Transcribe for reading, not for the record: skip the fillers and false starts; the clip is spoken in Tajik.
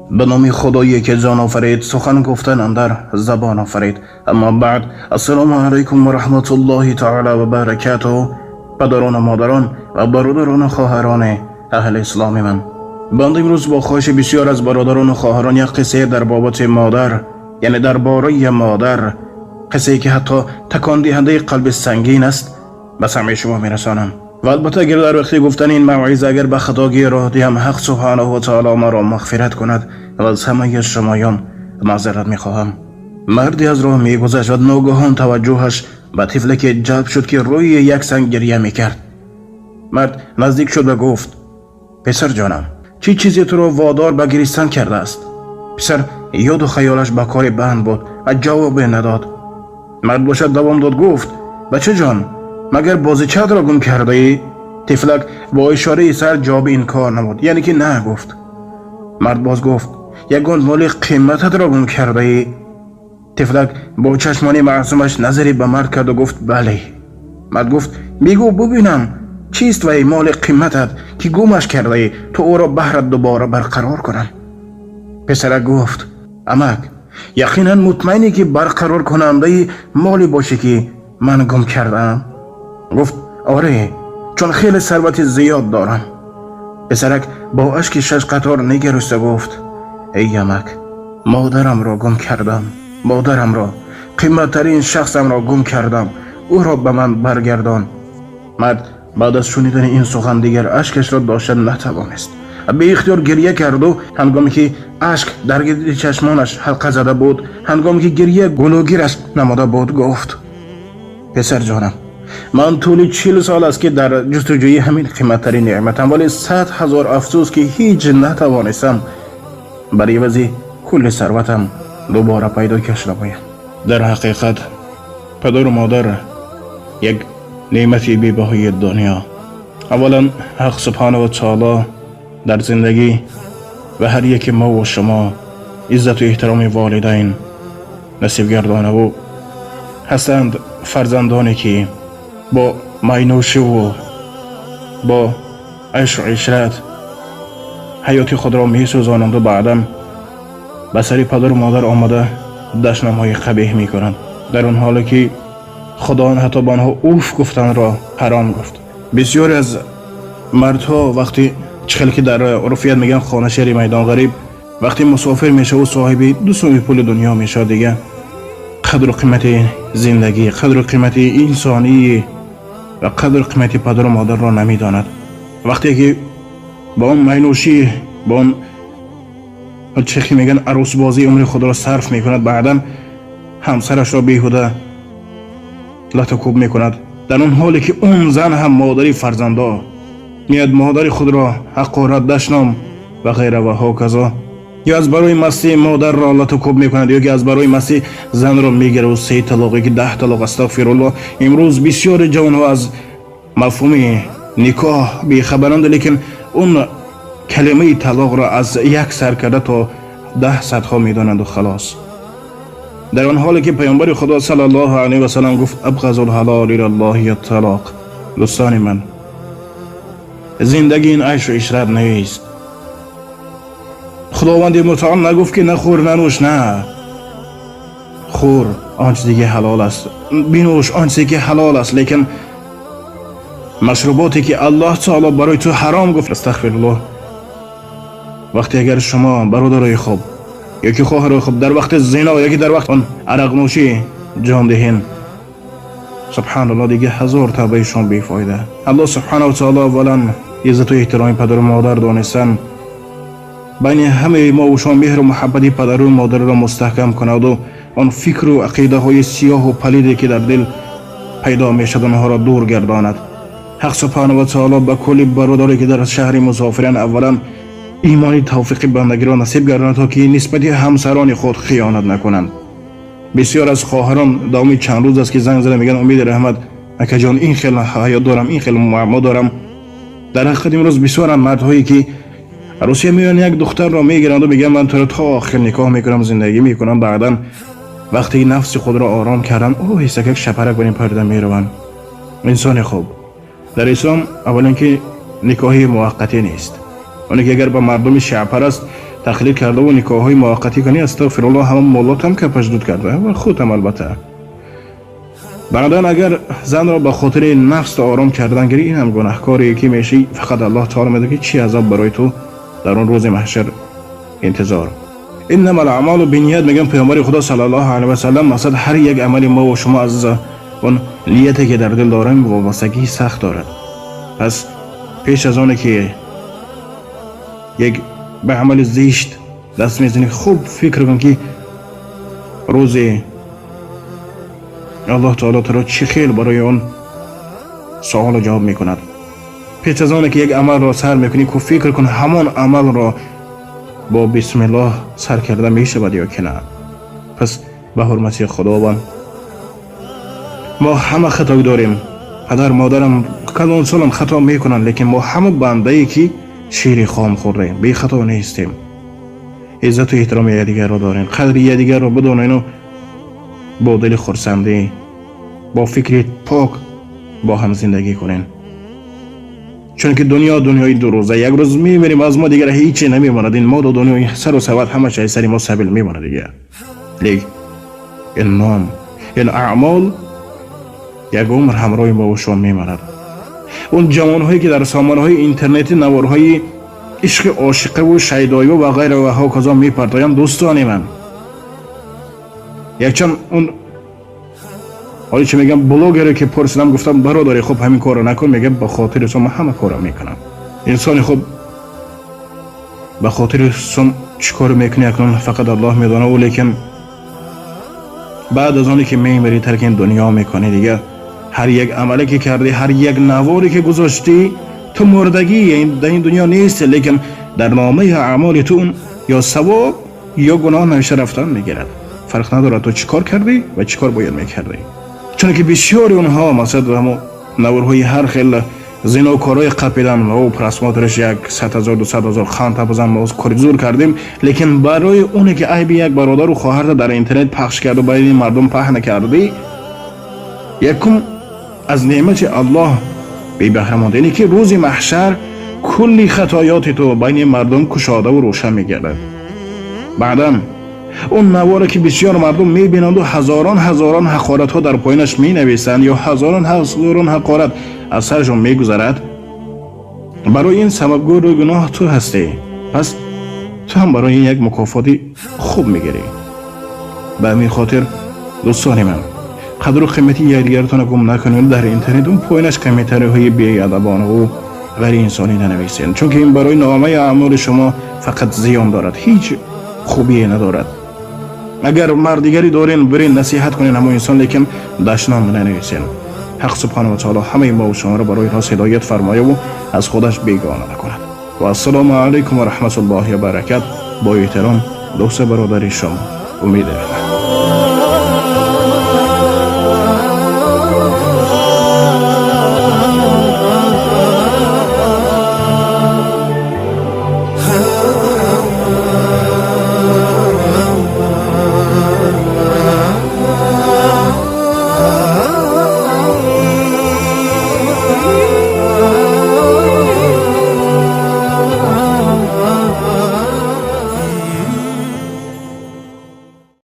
Ба номи Худое ки ҷон офарид, сухан гуфтан андар забон офарид. Аммо баъд, ассалому алайкум ва раҳматуллоҳи таъоло ва баракатуҳ. Падарон ва модарон ва бародарон ва хоҳарони аҳли исломи ман, банда имрӯз бо хоҳиши бисёр аз бародарон ва хоҳарон як қиссае дар бобати модар, яъне дар бораи модар, қиссае ки ҳатто такондиҳандаи қалби сангин аст, ба самъи шумо мерасонам. Ва албатта агар дар вақти гуфтани ин мавъиза агар ба хатогӣ роҳ диҳам, ҳақ субҳанаҳу ва таъоло маро мағфират кунад ва аз ҳамаи шумоён маъзарат мехоҳам. Марде аз роҳ мегузашт ва ногаҳон таваҷҷӯҳаш ба тифле ки ҷалб шуд, ки рӯи як санг гиря мекард. Мард наздик шуд ва гуфт: писарҷонам, чӣ чизе туро водор ба гиристан кардааст? Писар ёду хаёлаш ба кори банд буд ва ҷавобе надод. Мард бошад давом дод, гуфт: бачаҷон, магар бозичаатро гум кардаӣ? Тифлак бо ишораи сар ҷавоби инкор намуд, яъне ки на гуфт. Мард боз гуфт: ягон моли қимататро гум кардаӣ? Тифлак бо чашмони маъсумаш назаре ба мард карду гуфт: бале. Мард гуфт: бигӯ бубинам, чист вай моли қиматат, ки гумаш кардаӣ, то ӯро баҳрат дубора барқарор кунам? Писарак гуфт: амак, яқинан мутмаинӣ, ки барқароркунандаи моле бошӣ, ки ман гум кардаам? Гуфт: оре, чун хеле сарвати зиёд дорам. Писарак бо ашки шаш қатор нигариста гуфт: эй амак, модарамро гум кардам, модарамро, қиматтарин шахсамро гум кардам, ӯро ба ман баргардон. Мард баъд аз шунидани ин сухан дигар ашкашро дошта натавонист, беихтиёр гирья карду ҳангоме ки ашк дар гирди чашмонаш ҳалқа зада буд, ҳангоме ки гирья гулӯгираш намуда буд, гуфт: писарҷонам, ман тӯли 40 сол аст, ки дар ҷустуҷӯи ҳамин қиматтарин неъматам, вале 100 000 афсӯс, ки ҳеҷ натавонистам бар ивази кулли сарватам дубора пайдо каш намоям. Дар ҳақиқат падару модар як неъмати бебаҳои дунё. Аввалан, ҳақ субҳанаҳу ва таоло дар зиндагӣ ва ҳар яке мову шумо иззату эҳтироми волидайн насиб гардонаву ҳастанд фарзандоне, ки бо майнӯшиву бо айшу ишрат ҳаёти худро месӯзонанду баъдан ба сари падару модар омада дашнамҳои қабеҳ мекунанд, дар он ҳоле ки Худованд ҳатто ба онҳо уф гуфтанро ҳаром гуфт. Бисёре аз мардҳо вақти чӣ хеле ки дар урфият мегӯянд, хонашери майдонғариб, вақте мусофир мешаву соҳиби ду суми пули дунё мешавад, дига қадру қимати зиндагӣ, қадру қимати инсонӣ ва қадру қимати падару модарро намедонад. Вақте ки ба он майнӯшӣ, ба он чӣ ки мегӯянд, арӯсбозӣ умри худро сарф мекунад, баъдан ҳамсарашро беҳуда латукӯб мекунад, дар он ҳоле ки он зан ҳам модари фарзандо меяд, модари худро ҳақорат, дашном ва ғайра ва ҳоказо, ё аз барои мастӣ модарро латукӯб мекунад, ё ки аз барои мастӣ занро мегираву се талоқ ё ки 10 талоқ. Астағфируллоҳ. Имрӯз бисёри ҷавонҳо аз мафҳуми никоҳ бехабаранд, лекин он калимаи талоқро аз як сар карда то 10 садҳо медонанду халос. Дар он ҳоле ки паёмбари Худо саллаллоҳу алайҳи васаллам гуфт: абғазул ҳалол илаллоҳи талоқ. Дӯстони ман, зиндагӣ ин айшу ишрат нест. Худованди мутаол нагуфт, ки нахӯр, нанӯш. На, хӯр он чизе ки ҳалол аст, бинӯш он чизе ки ҳалол аст, лекин машруботе ки Аллоҳ таоло барои ту ҳаром гуфт, астағфируллоҳ. Вақте агар шумо бародарои хуб ё ки хоҳарои хуб дар вақти зино ё ки дар вақти он арақнӯшӣ ҷон диҳен, субҳаналлоҳ, дига ҳазор тавбаи шумо бефоида. Аллоҳ субҳанаву таоло аввалан иззату эҳтироми падару модар донистан байни ҳамаи мову шумо меҳру муҳаббати падару модарро мустаҳкам кунаду он фикру ақидаҳои сиёҳу палиде, ки дар дил пайдо мешавад, онҳоро дур гардонад. Ҳақ субҳану ва таоло ба кулли бародаре, ки дар шаҳри мусофиран, аввалан имони тавфиқи бандагиро насиб гардонад, то ки нисбати ҳамсарони худ хиёнат накунанд. Бисёр аз хоҳарон давоми чанд рӯз аст, ки занг зада мегӯянд: умеди раҳмат, акаҷон, ин хел ҳаёт дорам, ин хел муаммо дорам. Дар ҳақиқат имрӯз бисёранд мардҳое, ки Русия меоянд, як духтарро мегиранду мегӯянд: ман туро то охир никоҳ мекунам, зиндагӣ мекунам. Баъдан вақте нафси худро ором карданд, оҳистакак шапарак бар ин парда мераванд. Инсони хуб, дар ислом аввалин ки никоҳи муваққатӣ нест. Оне ки агар ба мардуми шиъапараст тақлид кардаву никоҳҳои муваққатӣ кунӣ, астағфируллоҳ, ҳама моллотам капашдуд карда ва худам албатта. Баъдан агар занро ба хотири нафс ором кардан гирӣ, ин ҳам гунаҳкоре ки мешӣ. Фақат Аллоҳ таоло медонад, ки чӣ азоб барои ту дар он рӯзи маҳшар интизор. Иннама ал-аъмолу бинният, мегӯянд паёмбари Худо саллаллоҳу алайҳи васаллам. Мақсад, ҳар як амали мо ва шумо аз он нияте ки дар дил дорем вобастагии сахт дорад. Пас пеш аз оне ки як ба амали зишт даст мезанӣ, хуб фикр кун, ки рӯзе Аллоҳ таоло туро чӣ хел барои он суолу ҷавоб мекунад. Пеш аз оне ки як амалро сар мекунӣ, ку фикр кун, ҳамон амалро бо бисмиллоҳ сар карда мешавад ё ки на. Пас ба ҳурмати Худованд, мо ҳама хато дорем, падар модарам калонсолам хато мекунанд, лекин мо ҳама бандае ки шири хом хӯрдаем, бехато нестем. Иззату эҳтироми якдигарро дорем, қадри якдигарро бидонену бо дили хурсандӣ, бо фикри пок бо ҳам зиндагӣ кунем, чунки дунё дунёи дурӯза. Як рӯз мемирем, аз мо дигар ҳече намемонад. Ин моду дунёи сару сават ҳамааш аз сари мо сабил мемонад дигар. Лек ин ном, ин аъмол як умр ҳамроҳи мо ва шумо мемонад. Он ҷавонҳое ки дар сомонаҳои интернетӣ наворҳои ишқи ошиқаву шайдоиву ва ғайра ва ҳоказо мепартоянд, дӯстони ман, якчанд он ҳоло чӣ мегӯям, блогере ки пурсидам, гуфтам: «Бародари хуб, ҳамин корро накун». Мегӯям: «Ба хотири сум ман ҳама корро мекунам». Инсони хуб, ба хотири сум чӣ кор мекунӣ, акнун фақат Аллоҳ медонад. Лекин баъд аз оне ки мемирӣ, тарки ин дунё мекунӣ, дигар ҳар як амале ки кардӣ, ҳар як наворе ки гузоштӣ, ту мурдагӣ, дар ин дунё нестӣ, лекин дар номаи аъмоли ту он ё савоб ё гуноҳ навишта рафтан мегирад. Фарқ надорад, ту чӣ кор кардӣ ва чӣ кор бояд мекардӣ. Чунки бисёри онҳо, мақсад, ҳамо наворҳои ҳар хел зинокорҳои қапидан ва просмотр аш 100 000, 200 000, ханта бизан, мо кори зур кардем. Лекин барои оне ки айби як бародару хоҳарта дар интернет пахш карду байни мардум паҳн кардӣ, якум аз неъмати Аллоҳ бебаҳра монда. Яъне ки рӯзи маҳшар кулли хатоёти ту байни мардум кушодаву рӯшан мегардад. Баъдан он наворе ки бисёр мардум мебинанду ҳазорон ҳазорон ҳақоратҳо дар поёнаш менависанд ё ҳазорон ҳазорон ҳақорат аз сарашон мегузарад, барои ин сабабгори гуноҳ ту ҳастӣ. Пас ту ҳам барои ин як мукофоти хуб мегирӣ. Ба ҳамин хотир, дӯстони ман, қадру қимати якдигаратонро гум накунед. Дар интернет он поёнаш комментариҳои беадабонаву ғайриинсонӣ нанависед, чунки ин барои номаи аъмоли шумо фақат зиён дорад, ҳеҷ хубие надорад. Агар мардигарӣ дорен, бирен насиҳат кунен ҳамон инсон, лекин дашном нанависен. Ҳақ субҳонаҳу ва таоло ҳамаи мо шуморо барои рост ҳидоят фармояву аз худаш бегона накунад. Ва ассалому алайкум ва раҳматуллоҳи ва баракат. Бо эҳтиром, дӯста бародари шумо, Умед Раҳмат.